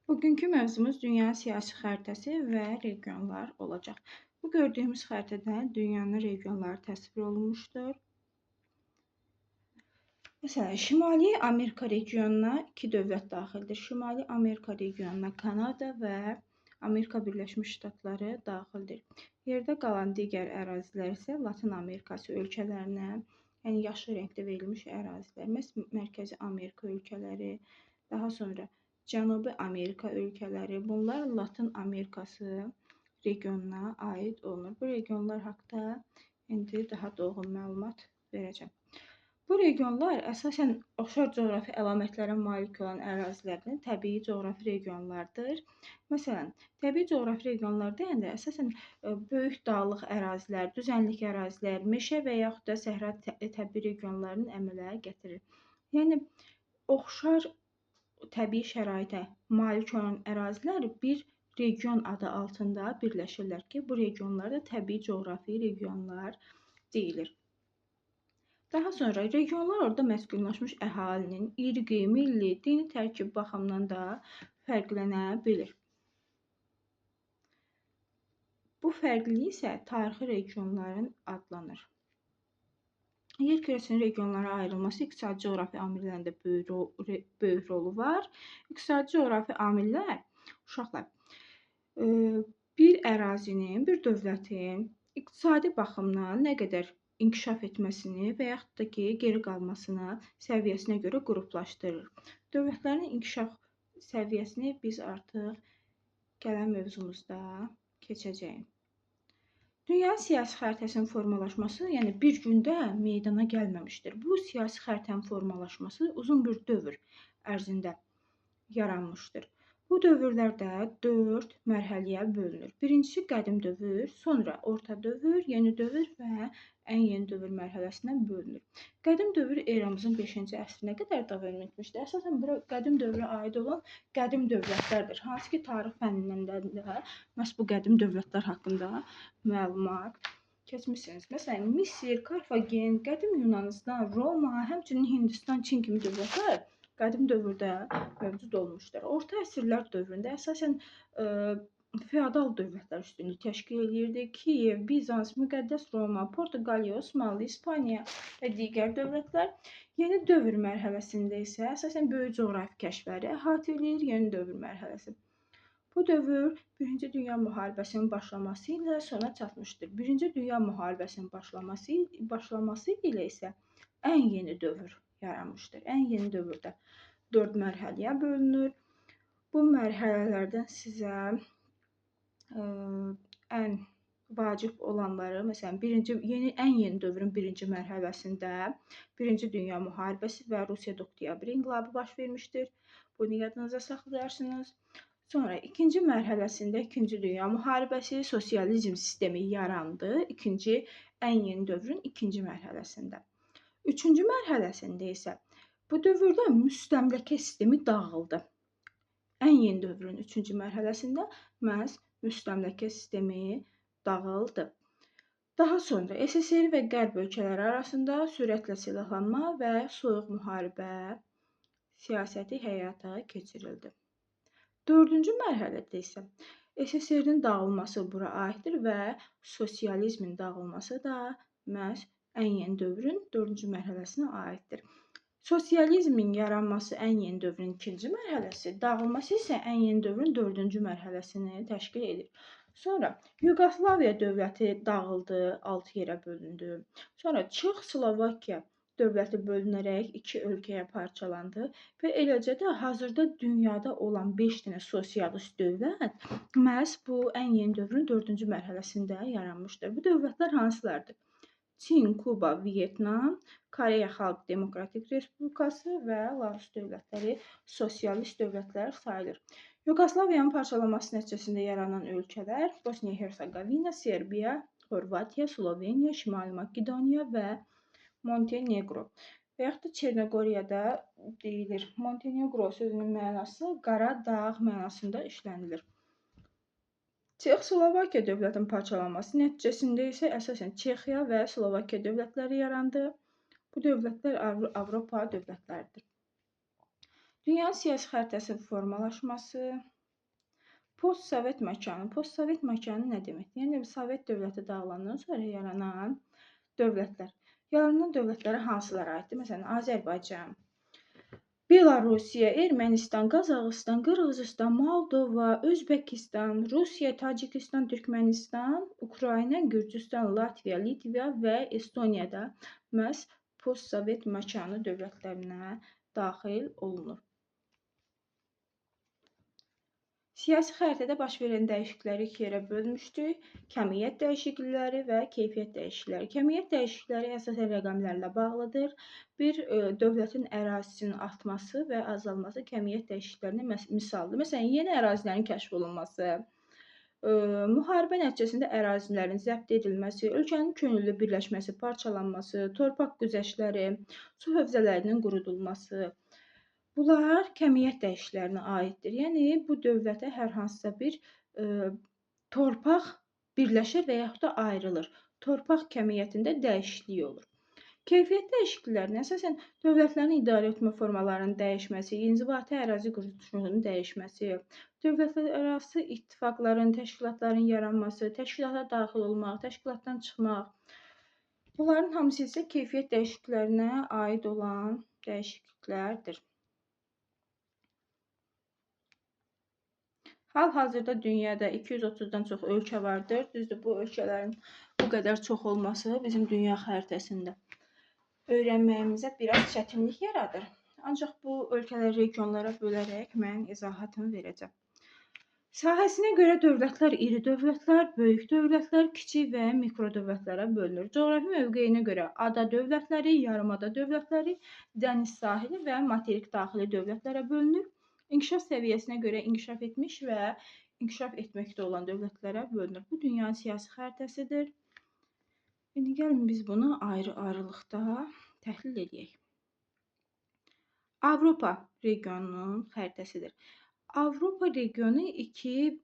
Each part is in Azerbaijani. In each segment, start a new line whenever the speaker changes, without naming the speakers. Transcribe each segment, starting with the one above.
Bugünkü mövzumuz dünya siyasi xəritəsi və regionlar olacaq. Bu gördüyümüz xəritədə dünyanın regionları təsvir olunmuşdur. Məsələn, Şimali Amerika regionuna iki dövlət daxildir. Şimali Amerika regionuna Kanada və Amerika Birləşmiş Ştatları daxildir. Yerdə qalan digər ərazilər isə Latın Amerikası ölkələrinə, yəni yaşıl rəngdə verilmiş ərazilər, məhz Mərkəzi Amerika ölkələri, daha sonra Cənubi Amerika ölkələri, bunlar Latın Amerikası regionuna aid olunur. Bu regionlar haqda indi daha dolğun məlumat verəcəm. Bu regionlar əsasən oxşar coğrafi əlamətlərə malik olan ərazilərdən təbii coğrafi regionlardır. Məsələn, təbii coğrafi regionlar deyəndə əsasən böyük dağlıq ərazilər, düzənlik ərazilər, meşə və yaxud da səhra təbii regionlarını əmələ gətirir. Yəni, oxşar təbii şəraitə malik olan ərazilər bir region adı altında birləşirlər ki, bu regionlarda təbii coğrafi regionlar deyilir. Daha sonra regionlar orada məskunlaşmış əhalinin irqi, milli, dini tərkib baxımından da fərqlənə bilir. Bu fərqlilik isə tarixi regionların adlanır. Yer kürəsinin regionlara ayrılması iqtisadi coğrafi amillərin də böyük rolu var. İqtisadi coğrafi amillər, uşaqlar, bir ərazinin, bir dövlətin iqtisadi baxımdan nə qədər inkişaf etməsini və yaxud da ki, geri qalmasına səviyyəsinə görə qruplaşdırır. Dövlətlərin inkişaf səviyyəsini biz artıq gələn mövzumuzda keçəcəyik. Dünya siyasi xəritəsinin formalaşması, yəni bir gündə meydana gəlməmişdir. Bu siyasi xəritənin formalaşması uzun bir dövr ərzində yaranmışdır. Bu dövrlərdə 4 mərhələyə bölünür. Birincisi qədim dövr, sonra orta dövr, yeni dövr və ən yeni dövr mərhələsinə bölünür. Qədim dövr eramızın 5-ci əsrinə qədər davam etmişdir. Əsasən bura qədim dövrə aid olan qədim dövlətlərdir. Hansı ki, tarix fənnindən də məhz bu qədim dövlətlər haqqında məlumat keçmişsiniz. Məsələn, Misir, Karfagen, qədim Yunanistan, Roma, həmçinin Hindistan, Çin kimi dövlətlər qədim dövrdə mövcud olmuşdur. Orta əsrlər dövründə əsasən feodal dövlətlər üstünlük təşkil eləyirdi. Kiyev, Bizans, Müqəddəs Roma, Portuqaliya, Osmanlı, İspaniya və digər dövlətlər. Yeni dövr mərhələsində isə əsasən böyük coğrafi kəşfləri əhatə eləyir yeni dövr mərhələsi. Bu dövr Birinci Dünya Müharibəsinin başlaması ilə sona çatmışdır. Birinci Dünya Müharibəsinin başlaması ilə isə ən yeni dövr yaranmışdır. Ən yeni dövrdə 4 mərhələyə bölünür. Bu mərhələlərdən sizə ən vacib olanları, məsələn, ən yeni dövrün birinci mərhələsində Birinci Dünya Müharibəsi və Rusiyada Oktyabr İnqilabı baş vermişdir. Bunu yadınıza saxlayarsınız. Sonra ikinci mərhələsində İkinci Dünya Müharibəsi, sosializm sistemi yarandı. Ən yeni dövrün ikinci mərhələsində. Üçüncü mərhələsində isə bu dövrdə müstəmləkə sistemi dağıldı. Ən yeni dövrün üçüncü mərhələsində məhz müstəmləkə sistemi dağıldı. Daha sonra SSR və Qərb ölkələri arasında sürətlə silahlanma və soyuq müharibə siyasəti həyata keçirildi. Dördüncü mərhələdə isə SSR-nin dağılması bura aiddir və sosializmin dağılması da məhz ən yeni dövrün dördüncü mərhələsinə aiddir. Sosializmin yaranması ən yeni dövrün ikinci mərhələsi, dağılması isə ən yeni dövrün dördüncü mərhələsini təşkil edir. Sonra Yuqoslaviya dövləti dağıldı, 6 yerə bölündü. Sonra Çex-Slovakiya dövləti bölünərək 2 ölkəyə parçalandı və eləcə də hazırda dünyada olan 5 dənə sosialist dövlət məhz bu ən yeni dövrün dördüncü mərhələsində yaranmışdır. Bu dövlətlər hansılardır? Çin, Kuba, Vyetnam, Koreya Xalq Demokratik Respublikası və Laos dövlətləri sosialist dövlətlər sayılır. Yuqoslaviyanın parçalanması nəticəsində yaranan ölkələr Bosniya Herseqovina, Serbiya, Xorvatiya, Sloveniya, Şimali Makedoniya və Montenegro. Və yaxud da Çernogoriyada deyilir. Montenegro sözünün mənası qara dağ mənasında işlənilir. Çex-Slovakiya dövlətinin parçalanması nəticəsində isə əsasən Çexiya və Slovakiya dövlətləri yarandı. Bu dövlətlər Avropa dövlətləridir. Dünya siyasi xəritəsinin formalaşması. Postsovet məkanı. Postsovet məkanı nə deməkdir? Yəni Sovet dövləti dağılandan sonra yaranan dövlətlər. Yaranan dövlətlərə hansılara aiddir? Məsələn, Azərbaycan, Belarusiya, Ermənistan, Qazaxıstan, Qırğızistan, Moldova, Özbəkistan, Rusiya, Tacikistan, Türkmənistan, Ukrayna, Gürcüstan, Latviya, Litva və Estoniyada məhz postsovet məkanı dövlətlərinə daxil olunur. Siyasi xəritədə baş verən dəyişiklikləri iki yerə bölmüşdük. Kəmiyyət dəyişiklikləri və keyfiyyət dəyişiklikləri. Kəmiyyət dəyişiklikləri əsasən rəqəmlərlə bağlıdır. Bir dövlətin ərazisinin artması və azalması kəmiyyət dəyişikliklərinə misaldır. Məsələn, yeni ərazilərin kəşf olunması, müharibə nəticəsində ərazilərin zəbt edilməsi, ölkənin könüllü birləşməsi, parçalanması, torpaq güzəştləri, su hövzələrinin qurudulması. Bunlar kəmiyyət dəyişikliklərinə aiddir. Yəni, bu dövlətə hər hansısa bir torpaq birləşir və yaxud da ayrılır. Torpaq kəmiyyətində dəyişiklik olur. Keyfiyyət dəyişikliklərinə əsasən dövlətlərin idarə etmə formalarının dəyişməsi, inzibati ərazi quruluşunun dəyişməsi, dövlətlərarası ittifaqların, təşkilatların yaranması, təşkilata daxil olmaq, təşkilatdan çıxmaq. Bunların hamısı isə keyfiyyət dəyişikliklərinə aid olan dəyişikliklərdir. Hal-hazırda dünyada 230-dan çox ölkə vardır. Düzdür, bu ölkələrin bu qədər çox olması bizim dünya xəritəsində öyrənməyimizə biraz çətinlik yaradır. Ancaq bu ölkələri regionlara bölərək mən izahatımı verəcəm. Sahəsinə görə dövlətlər iri dövlətlər, böyük dövlətlər, kiçik və mikro dövlətlərə bölünür. Coğrafi mövqeyinə görə ada dövlətləri, yarımada dövlətləri, dəniz sahili və materik daxili dövlətlərə bölünür. İnkişaf səviyyəsinə görə inkişaf etmiş və inkişaf etməkdə olan dövlətlərə bölünür. Bu, dünyanın siyasi xəritəsidir. İndi gəlin biz bunu ayrı-ayrılıqda təhlil edək. Avropa regionunun xəritəsidir. Avropa regionu iki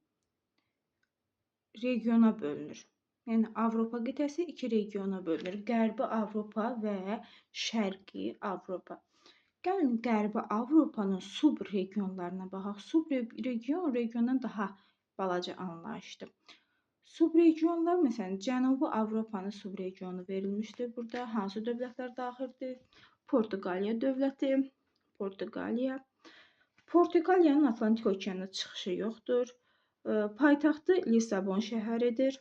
regiona bölünür. Yəni, Avropa qitəsi iki regiona bölünür. Qərbi Avropa və Şərqi Avropa. Gəlin Qərbi Avropanın subregionlarına baxaq. Subregion regiondan daha balaca anlayışdır. Subregionlar, məsələn, Cənubi Avropanın subregionu verilmişdir. Burada hansı dövlətlər daxildir? Portuqaliya dövləti, Portuqaliya. Portuqaliyanın Atlantik okeanına çıxışı yoxdur. Paytaxtı Lissabon şəhəridir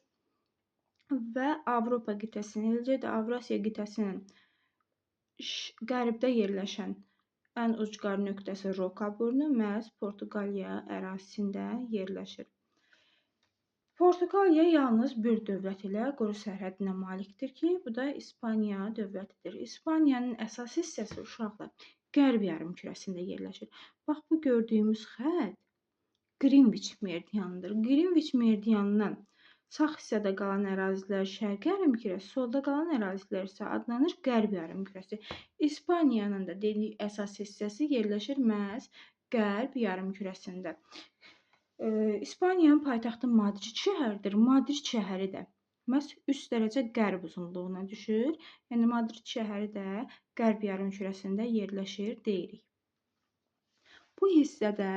və Avropa qitəsinin, eləcə də Avrasiya qitəsinin qərbdə yerləşən ən ucqar nöqtəsi Roka burnu məhz Portuqaliya ərazisində yerləşir. Portuqaliya yalnız bir dövlət ilə quru sərhədinə malikdir ki, bu da İspaniya dövlətidir. İspaniyanın əsas hissəsi uşaqlar qərb yarımkürəsində yerləşir. Bax, bu gördüyümüz xətt Greenwich meridianıdır. Greenwich meridianından sağ hissədə qalan ərazilər şərqi yarımkürəsi, solda qalan ərazilər isə adlanır qərb yarımkürəsi. İspaniyanın da dedik əsas hissəsi yerləşir məhz qərb yarımkürəsində. İspaniyanın paytaxtı Madrid şəhəridir. Madrid şəhəri də məhz 3 dərəcə qərb uzunluğuna düşür. Yəni Madrid şəhəri də qərb yarımkürəsində yerləşir deyirik. Bu hissədə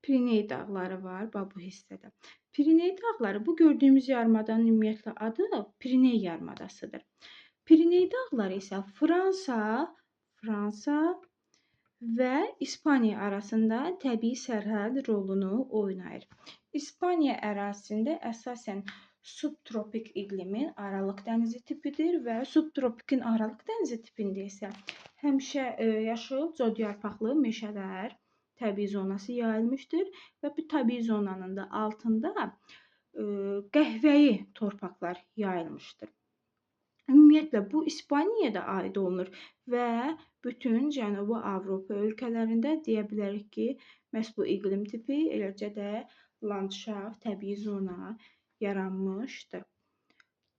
Pireney dağları var, bax bu hissədə. Pireney dağları, bu gördüyümüz yarımadanın ümumiyyətlə adı Pireney yarımadasıdır. Pireney dağları isə Fransa və İspaniya arasında təbii sərhəd rolunu oynayır. İspaniya ərazisində əsasən subtropik iqlimin Aralıq dənizi tipidir və subtropikin Aralıq dənizi tipində isə həmişə yaşıl codyarpaqlı meşələr təbii zonası yayılmışdır və bu təbii zonanın da altında qəhvəyi torpaqlar yayılmışdır. Ümumiyyətlə, bu İspaniyada aid olunur və bütün Cənubi Avropa ölkələrində deyə bilərik ki, məhz bu iqlim tipi, eləcə də landşaft, təbii zona yaranmışdır.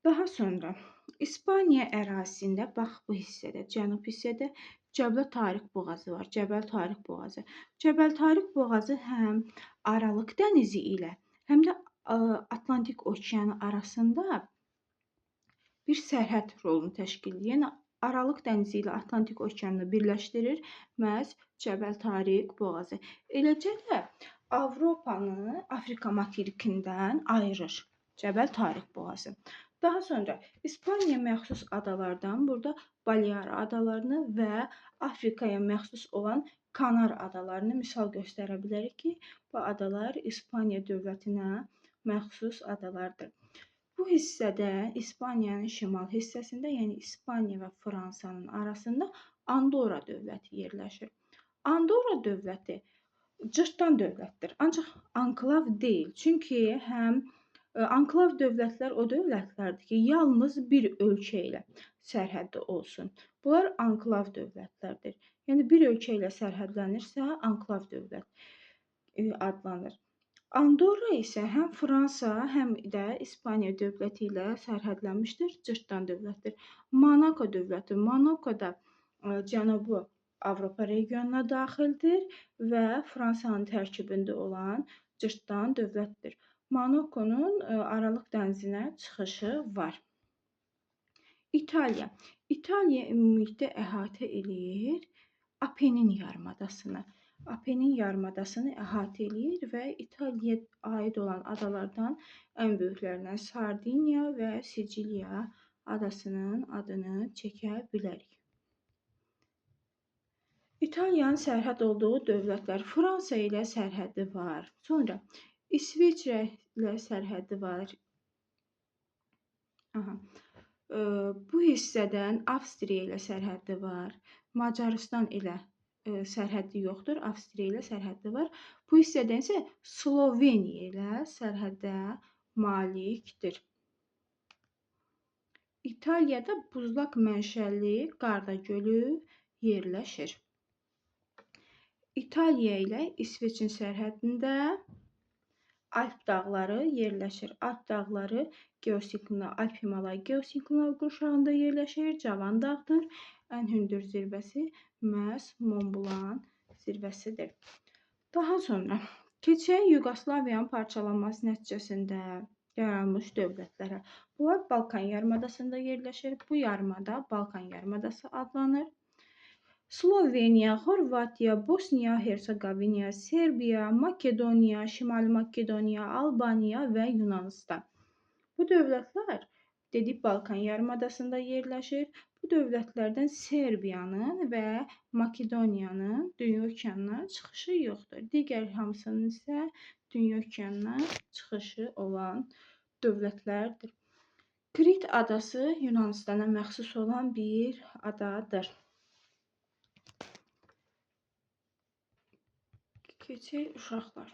Daha sonra İspaniya ərazisində, bax bu hissədə, cənub hissədə Cəbəl Tariq boğazı var. Cəbəl Tariq boğazı. Cəbəl Tariq boğazı həm Aralıq dənizi ilə, həm də Atlantik okeanı arasında bir sərhəd rolunu təşkil edir. Yəni Aralıq dənizi ilə Atlantik okeanını birləşdirir məhz Cəbəl Tariq boğazı. Eləcə də Avropanı Afrika materikindən ayırır. Cəbəl Tariq boğazı. Daha sonra İspaniyaya məxsus adalardan burada Balear adalarını və Afrikaya məxsus olan Kanar adalarını misal göstərə bilərik ki, bu adalar İspaniya dövlətinə məxsus adalardır. Bu hissədə İspaniyanın şimal hissəsində, yəni İspaniya və Fransanın arasında Andorra dövləti yerləşir. Andorra dövləti cırtdan dövlətdir, ancaq anklav deyil. Çünki həm anklav dövlətlər o dövlətlərdir ki, yalnız bir ölkə ilə sərhəddə olsun. Bunlar anklav dövlətlərdir. Yəni bir ölkə ilə sərhədlənirsə, anklav dövlət adlanır. Andorra isə həm Fransa, həm də İspaniya dövləti ilə sərhədlənmişdir, cırtdan dövlətdir. Monako dövləti. Monako da Cənubi Avropa regionuna daxildir və Fransanın tərkibində olan cırtdan dövlətdir. Monakonun Aralıq dənizinə çıxışı var. İtaliya. İtaliya ümumilikdə əhatə eləyir Apenin yarımadasını. Apenin yarımadasını əhatə eləyir və İtaliyaya aid olan adalardan ən böyüklərindən Sardiniya və Siciliya adasının adını çəkə bilərik. İtaliyanın sərhəd olduğu dövlətlər Fransa ilə sərhədi var. Sonra İsveçrə ilə sərhədi var. Aha. Bu hissədən Avstriya ilə sərhədi var. Macarıstan ilə sərhədi yoxdur. Avstriya ilə sərhədi var. Bu hissədən isə Sloveniya ilə sərhədə malikdir. İtaliyada buzlaq mənşəli Qarda gölü yerləşir. İtaliya ilə İsveçin sərhədində Alp dağları yerləşir. Alp dağları geosinklinal, Alp-Himalay geosinklinal qurşağında yerləşir. Cavan dağdır. Ən hündür zirvəsi məhz Mont Blanc zirvəsidir. Daha sonra keçək Yuqoslaviyanın parçalanması nəticəsində yaranmış dövlətlərə. Bunlar Balkan yarımadasında yerləşir. Bu yarımada Balkan yarımadası adlanır. Sloveniya, Xorvatiya, Bosniya, Hersegovina, Serbiya, Makedoniya, Şimali Makedoniya, Albaniya və Yunanistan. Bu dövlətlər dedik Balkan yarımadasında yerləşir. Bu dövlətlərdən Serbiyanın və Makedoniyanın dünya okeanına çıxışı yoxdur. Digər hamısının isə dünya okeanına çıxışı olan dövlətlərdir. Krit adası Yunanistana məxsus olan bir adadır. Keçək uşaqlar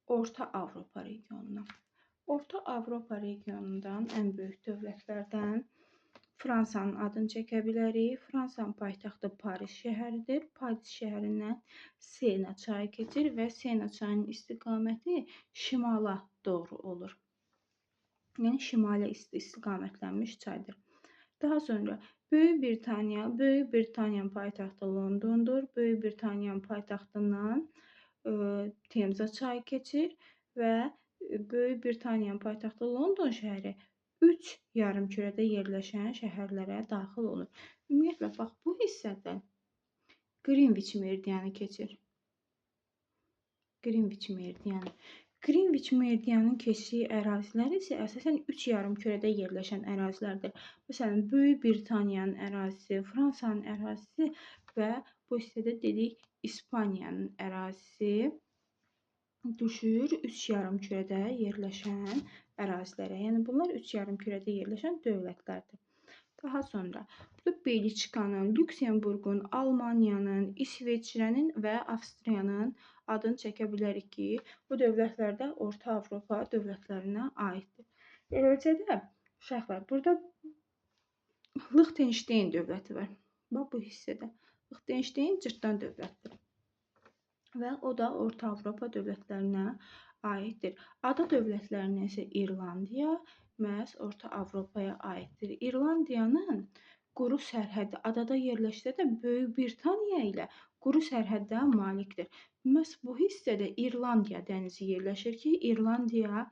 Orta Avropa regionuna. Orta Avropa regionundan ən böyük dövlətlərdən Fransanın adını çəkə bilərik. Fransanın paytaxtı Paris şəhəridir. Paris şəhərindən Sena çayı keçir və Sena çayının istiqaməti şimala doğru olur. Yəni şimalə istiqamətlənmiş çaydır. Daha sonra Böyük Britaniya, Böyük Britaniyanın paytaxtı Londondur. Böyük Britaniyanın paytaxtından Temza çayı keçir və Böyük Britaniyanın paytaxtı London şəhəri 3 yarımkürədə yerləşən şəhərlərə daxil olur. Ümumiyyətlə, bax, bu hissədən Greenwich meridianı keçir. Greenwich meridianı. Greenwich meridianının keçdiyi ərazilər isə əsasən 3 yarımkürədə yerləşən ərazilərdir. Məsələn, Böyük Britaniyanın ərazisi, Fransanın ərazisi və bu hissədə dedik İspaniyanın ərazisi düşür 3 yarımkürədə yerləşən ərazilərə. Yəni bunlar 3 yarımkürədə yerləşən dövlətlərdir. Daha sonra burada Belçikanın, Lüksemburqun, Almaniyanın, İsveçrənin və Avstriyanın adını çəkə bilərik ki, bu dövlətlər də Orta Avropa dövlətlərinə aiddir. Eləcə də uşaqlar, burada Liechtenstein dövləti var. Bax bu hissədə Liechtenstein cırtdan dövlətdir və o da Orta Avropa dövlətlərinə aiddir. Ada dövlətlərinə isə İrlandiya məhz Orta Avropaya aiddir. İrlandiyanın quru sərhədi adada yerləşsə də Böyük Britaniya ilə quru sərhəddə malikdir. Məhz bu hissədə İrlandiya dənizi yerləşir ki, İrlandiya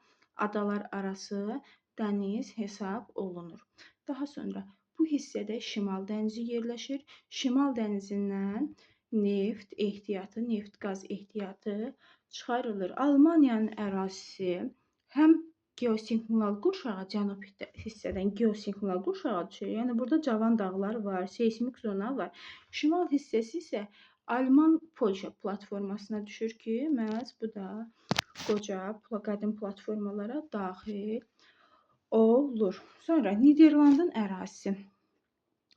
adalar arası dəniz hesab olunur. Daha sonra bu hissədə Şimal dənizi yerləşir. Şimal dənizindən neft ehtiyatı, neft-qaz ehtiyatı çıxarılır. Almaniyanın ərazisi həm geosinklinal qurşağa, cənub hissədən geosinklinal qurşağa düşür. Yəni burada cavan dağlar var, seysmik zona var. Şimal hissəsi isə Alman-Polşa platformasına düşür ki, məhz bu da qoca, qədim platformalara daxil olur. Sonra Niderlandın ərazisi.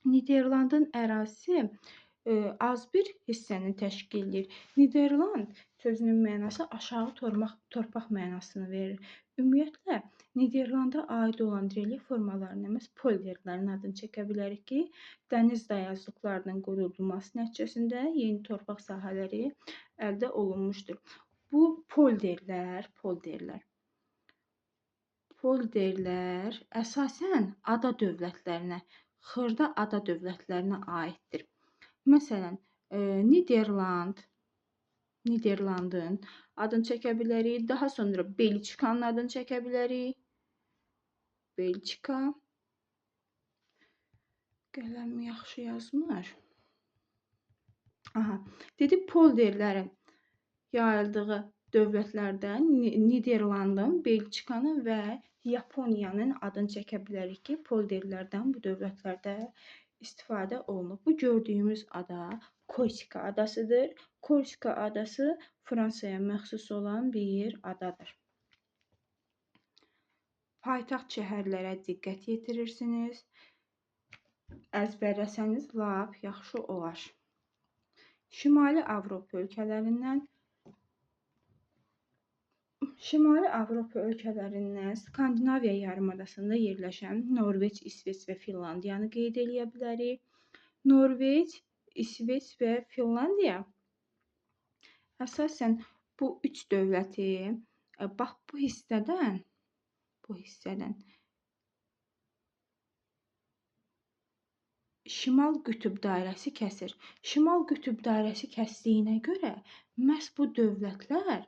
Niderlandın ərazisi az bir hissəni təşkil edir. Niderland sözünün mənası aşağı torpaq mənasını verir. Ümumiyyətlə, Niderlanda aid olan relyef formalarına məhz polderlərin adını çəkə bilərik ki, dəniz dayazlıqlarının qurudulması nəticəsində yeni torpaq sahələri əldə olunmuşdur. Bu polderlər əsasən ada dövlətlərinə, xırda ada dövlətlərinə aiddir. Məsələn, Niderlandın adını çəkə bilərik. Daha sonra Belçikanın adını çəkə bilərik. Belçika. Qələm yaxşı yazmır. Aha, dedi polderlərin yayıldığı dövlətlərdən Niderlandın, Belçikanın və Yaponiyanın adını çəkə bilərik ki, polderlərdən bu dövlətlərdə istifadə olunub. Bu gördüyümüz ada Korsika adasıdır. Korsika adası Fransaya məxsus olan bir adadır. Paytaxt şəhərlərə diqqət yetirirsiniz. Əzbərləsəniz lap yaxşı olar. Şimali Avropa ölkələrindən Skandinaviya yarımadasında yerləşən Norveç, İsveç və Finlandiyanı qeyd eləyə bilərik. Norveç, İsveç və Finlandiya əsasən bu üç dövləti bax bu hissədən Şimal qütb dairəsi kəsir. Şimal qütb dairəsi kəsdiyinə görə məhz bu dövlətlər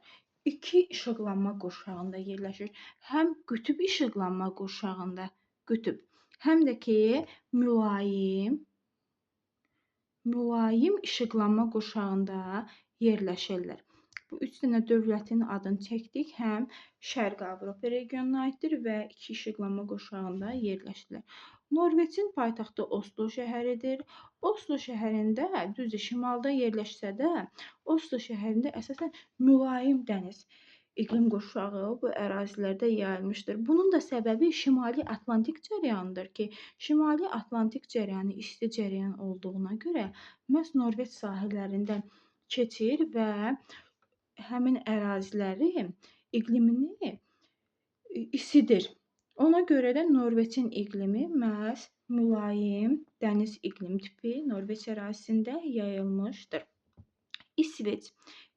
iki işıqlanma qurşağında yerləşir. Həm qütb işıqlanma qurşağında, qütb, həm də ki mülayim işıqlanma qurşağında yerləşirlər. Bu üç dənə dövlətin adını çəkdik. Həm Şərqi Avropa regionuna aiddir və iki işıqlanma qurşağında yerləşirlər. Norveçin paytaxtı Oslo şəhəridir. Oslo şəhərində, düzdür, şimalda yerləşsə də, Oslo şəhərində əsasən mülayim dəniz iqlim qurşağı bu ərazilərdə yayılmışdır. Bunun da səbəbi Şimali Atlantik cərəyanıdır ki, Şimali Atlantik cərəyanı isti cərəyan olduğuna görə məhz Norveç sahillərindən keçir və həmin əraziləri iqlimini isidir. Ona görə də Norveçin iqlimi məhz mülayim dəniz iqlim tipi Norveç ərazisində yayılmışdır. İsveç.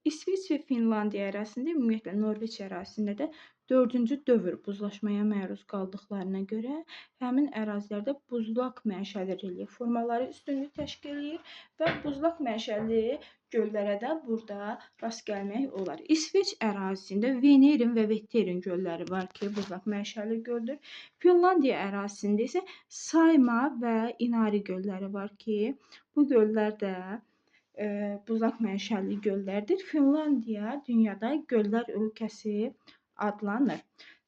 İsveç və Finlandiya ərazisində, ümumiyyətlə Norveç ərazisində də 4-cü dövr buzlaşmaya məruz qaldıqlarına görə həmin ərazilərdə buzlaq mənşəli relyef formaları üstünlük təşkil eləyir və buzlaq mənşəli göllərə də burada rast gəlmək olar. İsveç ərazisində Venerin və Vetterin gölləri var ki, buzlaq mənşəli göldür. Finlandiya ərazisində isə Sayma və İnari gölləri var ki, bu göllər də buzlaq mənşəli göllərdir. Finlandiya dünyada göllər ölkəsi adlanır.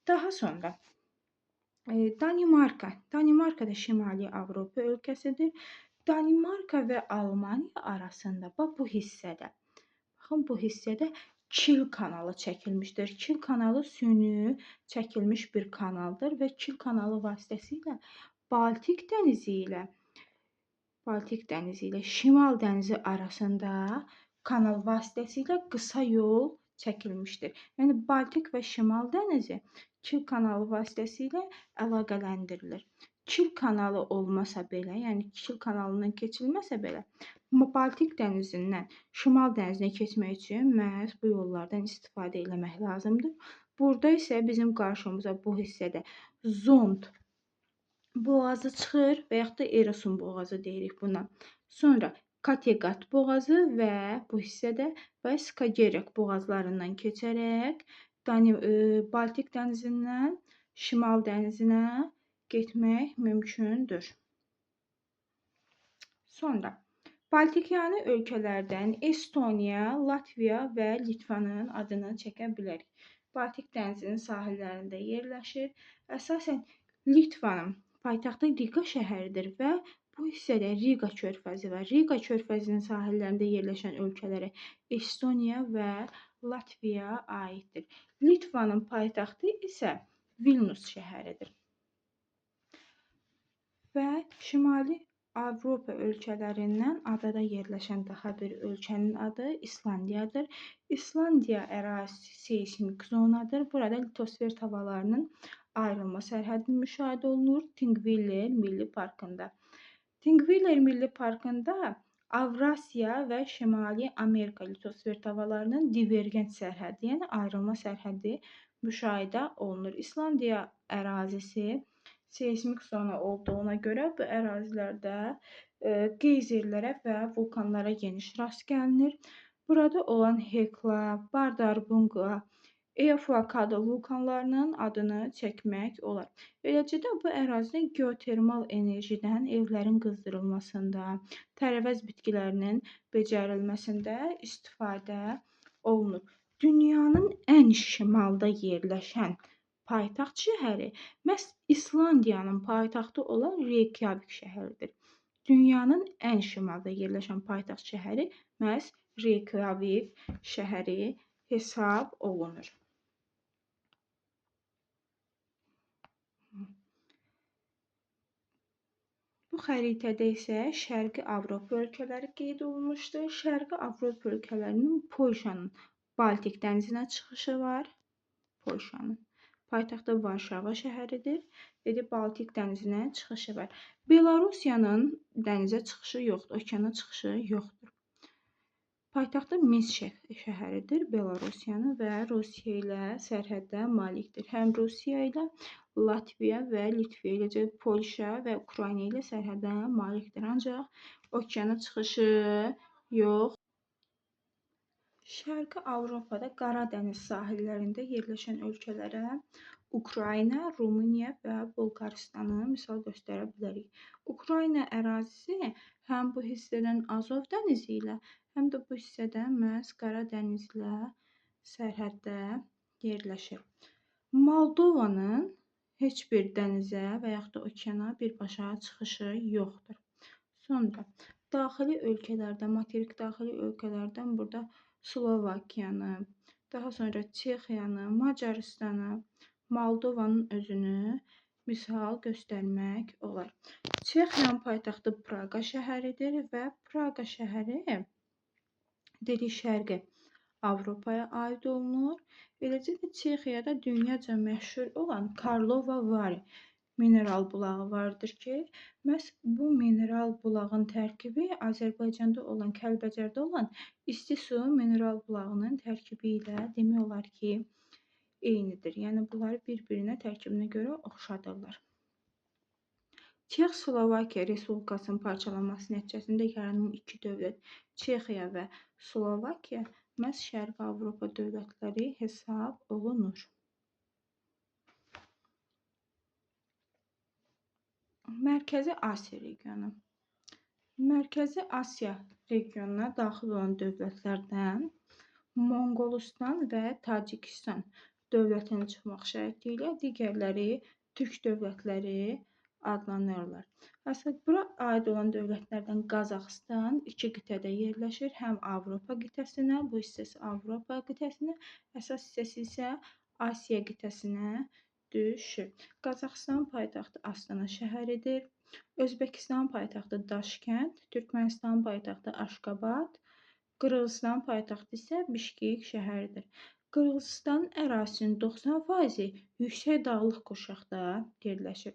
Daha sonra Danimarka. Danimarka da Şimali Avropa ölkəsidir. Danimarka və Almaniya arasında bax bu hissədə, baxın bu hissədə Kil kanalı çəkilmişdir. Kil kanalı süni çəkilmiş bir kanaldır və Kil kanalı vasitəsilə Baltik dənizi ilə Şimal dənizi arasında kanal vasitəsilə qısa yol çəkilmişdir. Yəni Baltik və Şimal dənizi Kil kanalı vasitəsilə əlaqələndirilir. Kil kanalı olmasa belə, yəni Kil kanalından keçilməsə belə, Baltik dənizindən Şimal dənizinə keçmək üçün məhz bu yollardan istifadə eləmək lazımdır. Burada isə bizim qarşımıza bu hissədə Zond boğazı çıxır və yaxud da Erosun boğazı deyirik buna. Sonra Kattegat boğazı və bu hissədə və Skagerrak boğazlarından keçərək Baltik dənizindən Şimal dənizinə getmək mümkündür. Sonra Baltikyanı ölkələrdən Estoniya, Latviya və Litvanın adını çəkə bilərik. Baltik dənizinin sahillərində yerləşir. Əsasən Litvanın paytaxtı Riqa şəhəridir və bu hissədə Riqa körfəzi var. Riqa körfəzinin sahillərində yerləşən ölkələrə Estoniya və Latviya aiddir. Litvanın paytaxtı isə Vilnius şəhəridir. Və Şimali Avropa ölkələrindən adada yerləşən daha bir ölkənin adı İslandiyadır. İslandiya ərazisi seysmik zonadır. Burada litosfer tavalarının ayrılma sərhədi müşahidə olunur Thingvellir Milli Parkında. Thingvellir Milli Parkında Avrasiya və Şimali Amerika litosfer tavalarının divergent sərhədi, yəni ayrılma sərhədi müşahidə olunur. İslandiya ərazisi seysmik zona olduğuna görə bu ərazilərdə qeyzerlərə və vulkanlara geniş rast gəlinir. Burada olan Hekla, Bardarbunga, Eyjafjallajökull vulkanlarının adını çəkmək olar. Eləcə də bu ərazidə geotermal enerjidən evlərin qızdırılmasında, tərəvəz bitkilərinin becərilməsində istifadə olunur. Dünyanın ən şimalda yerləşən paytaxt şəhəri məhz İslandiyanın paytaxtı olan Reykjavik şəhəridir. Dünyanın ən şimalda yerləşən paytaxt şəhəri məhz Reykjavik şəhəri hesab olunur. Bu xəritədə isə Şərqi Avropa ölkələri qeyd olunmuşdur. Şərqi Avropa ölkələrinin Polşanın Baltik dənizinə çıxışı var. Polşanın paytaxtı Varşava şəhəridir. Dedi, Baltik dənizinə çıxışı var. Belarusiyanın dənizə çıxışı yoxdur, okeana çıxışı yoxdur. Paytaxtı Minsk şəhəridir Belarusiyanın və Rusiya ilə sərhəddə malikdir. Həm Rusiya ilə Latviya və Litva, eləcə Polşa və Ukrayna ilə sərhədə malikdir. Ancaq okeana çıxışı yox. Şərqi Avropada Qara dəniz sahillərində yerləşən ölkələrə Ukrayna, Rumıniya və Bolqarıstanı misal göstərə bilərik. Ukrayna ərazisi həm bu hissədən Azov dənizi ilə, həm də bu hissədən məhz Qara dənizlə sərhəddə yerləşir. Moldovanın heç bir dənizə və yaxud da okeana birbaşa çıxışı yoxdur. Sonra daxili ölkələrdə, materik daxili ölkələrdən burada Slovakiyanı, daha sonra Çexiyanı, Macarıstanı, Moldovanın özünü misal göstərmək olar. Çexiyanın paytaxtı Praqa şəhəridir və Praqa şəhəri dedik Şərqi Avropaya aid olunur. Eləcə də Çexiyada dünyaca məşhur olan Karlova Vari mineral bulağı vardır ki, məhz bu mineral bulağın tərkibi Azərbaycanda olan, Kəlbəcərdə olan isti su mineral bulağının tərkibi ilə demək olar ki, eynidir. Yəni, bunları bir-birinə tərkibinə görə oxşadırlar. Çex-Slovakiya Respublikasının parçalanması nəticəsində yaranan iki dövlət, Çexiya və Slovakiya, məhz Şərqi Avropa dövlətləri hesab olunur. Mərkəzi Asiya regionu. Mərkəzi Asiya regionuna daxil olan dövlətlərdən Monqolistan və Tacikistan dövlətinin çıxmaq şərti ilə digərləri Türk dövlətləri adlanırlar. Əsas bura aid olan dövlətlərdən Qazaxıstan iki qitədə yerləşir. Həm Avropa qitəsinə, bu hissəsi Avropa qitəsinə, əsas hissəsi isə Asiya qitəsinə düşür. Qazaxıstan paytaxtı Astana şəhəridir. Özbəkistan paytaxtı Daşkənd, Türkmənistan paytaxtı Aşqabad, Qırğızistan paytaxtı isə Bişkek şəhəridir. Qırğızistan ərazisinin 90%-i yüksək dağlıq qurşaqda yerləşir.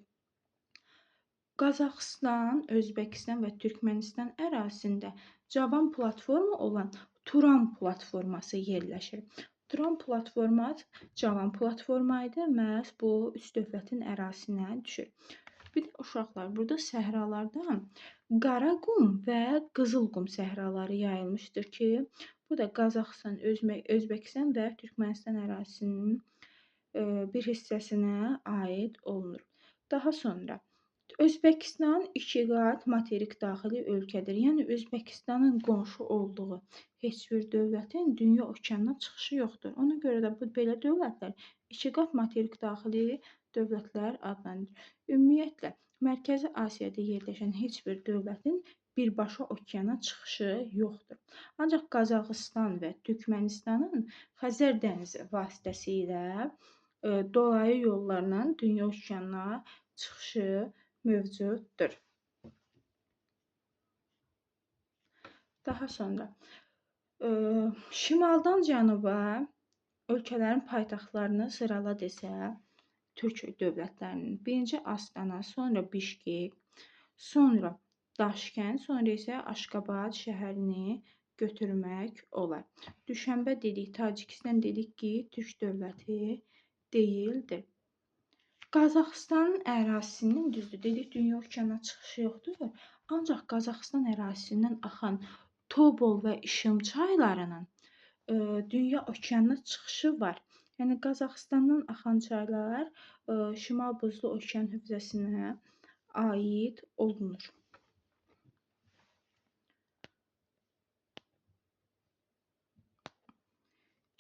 Qazaxıstan, Özbəkistan və Türkmənistan ərazisində cavan platforma olan Turan platforması yerləşir. Turan platforması cavan platforma idi, məhz bu üç dövlətin ərazisinə düşür. Bir də uşaqlar, burada səhralardan Qaraqum və Qızılqum səhraları yayılmışdır ki, bu da Qazaxıstan, Özbəkistan və Türkmənistan ərazisinin bir hissəsinə aid olunur. Daha sonra Özbəkistan iki qat materik daxili ölkədir. Yəni Özbəkistanın qonşu olduğu heç bir dövlətin dünya okeanına çıxışı yoxdur. Ona görə də bu belə dövlətlər iki qat materik daxili dövlətlər adlanır. Ümumiyyətlə, Mərkəzi Asiyada yerləşən heç bir dövlətin birbaşa okeana çıxışı yoxdur. Ancaq Qazaxıstan və Türkmənistanın Xəzər dənizi vasitəsilə dolayı yollarla dünya okeanına çıxışı mövcuddur. Daha sonra şimaldan cənuba ölkələrin paytaxtlarını sırala desə, Türk dövlətlərinin birinci Astana, sonra Bişkek, sonra Daşkənd, sonra isə Aşqabad şəhərini götürmək olar. Düşənbə dedik, Tacikistan dedik ki, Türk dövləti deyildir. Qazaxıstanın ərazisinin, düzdür, dedik dünya okeanına çıxışı yoxdur, ancaq Qazaxıstan ərazisindən axan Tobol və İşim çaylarının dünya okeanına çıxışı var. Yəni Qazaxıstandan axan çaylar Şimal Buzlu Okean hövzəsinə aid olunur.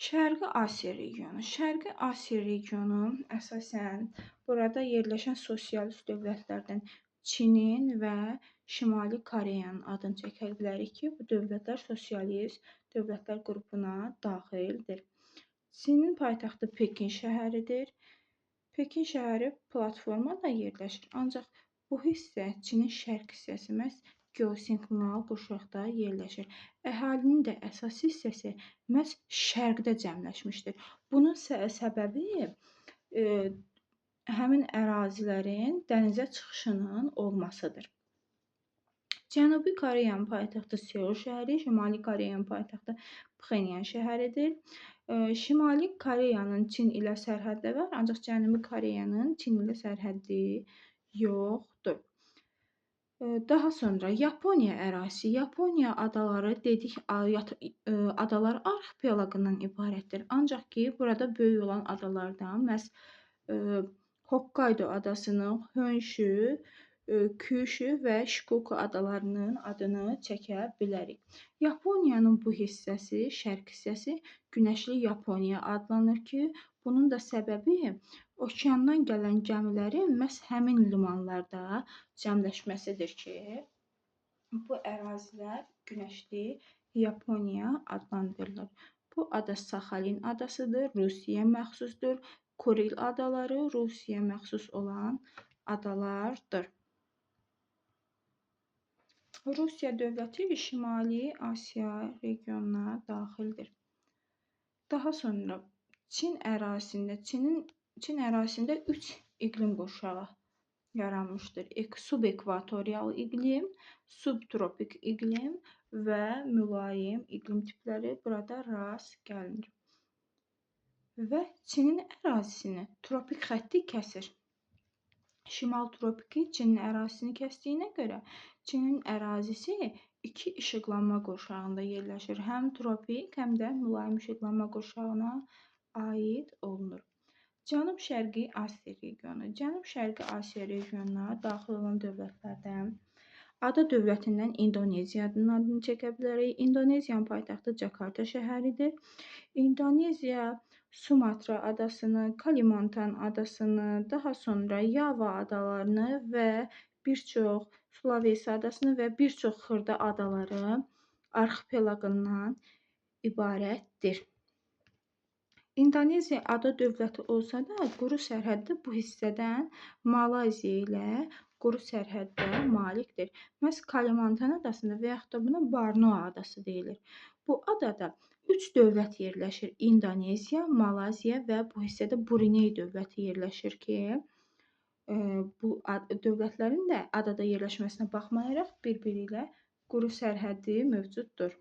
Şərqi Asiya regionu. Şərqi Asiya regionu əsasən burada yerləşən sosialist dövlətlərdən Çinin və Şimali Koreyanın adını çəkə bilərik ki, bu dövlətlər sosialist dövlətlər qrupuna daxildir. Çinin paytaxtı Pekin şəhəridir. Pekin şəhəri platformada yerləşir, ancaq bu hissə Çinin şərq hissəsi məhz geosinklinal qurşaqda yerləşir. Əhalinin də əsas hissəsi məhz şərqdə cəmləşmişdir. Bunun səbəbi həmin ərazilərin dənizə çıxışının olmasıdır. Cənubi Koreyanın paytaxtı Seul şəhəri, Şimali Koreyanın paytaxtı Pxenyan şəhəridir. Şimali Koreyanın Çin ilə sərhəddə var, ancaq Cənubi Koreyanın Çin ilə sərhəddi yoxdur. Daha sonra Yaponiya ərazisi. Yaponiya adaları dedik, adalar arxipelaqından ibarətdir. Ancaq ki, burada böyük olan adalardan məhz Hokkaido adasını, Honshu, Kyushu və Shikoku adalarının adını çəkə bilərik. Yaponiyanın bu hissəsi, şərq hissəsi Günəşli Yaponiya adlanır ki, bunun da səbəbi okeandan gələn gəmilərin məhz həmin limanlarda cəmləşməsidir ki, bu ərazilər Günəşli Yaponiya adlandırılır. Bu ada Saxalin adasıdır, Rusiyaya məxsusdur. Kuril adaları Rusiyaya məxsus olan adalardır. Rusiya dövləti Şimali Asiya regionuna daxildir. Daha sonra Çin ərazisində Çin ərazisində 3 iqlim qurşağı yaranmışdır. Subekvatorial iqlim, subtropik iqlim və mülayim iqlim tipləri burada rast gəlinir. Və Çinin ərazisini tropik xətti kəsir. Şimal tropiki Çinin ərazisini kəsdiyinə görə Çinin ərazisi iki işıqlanma qurşağında yerləşir. Həm tropik, həm də mülayim işıqlanma qurşağına aid olunur. Cənub-Şərqi Asiya regionu. Cənub-Şərqi Asiya regionuna daxil olan dövlətlərdən ada dövlətindən İndoneziyanın adını çəkə bilərik. İndoneziyanın paytaxtı Cakarta şəhəridir. İndoneziya Sumatra adasını, Kalimantan adasını, daha sonra Yava adalarını və bir çox Sulavesi adasını və bir çox xırda adaları arxipelaqından ibarətdir. İndoneziya ada dövləti olsa da, quru sərhəddə bu hissədən Malayziya ilə quru sərhəddə malikdir. Məhz Kalimantan adasında və yaxud da buna Borneo adası deyilir. Bu adada 3 dövlət yerləşir. İndoneziya, Malayziya və bu hissədə Brunei dövləti yerləşir ki, bu dövlətlərin də adada yerləşməsinə baxmayaraq bir-biri ilə quru sərhədi mövcuddur.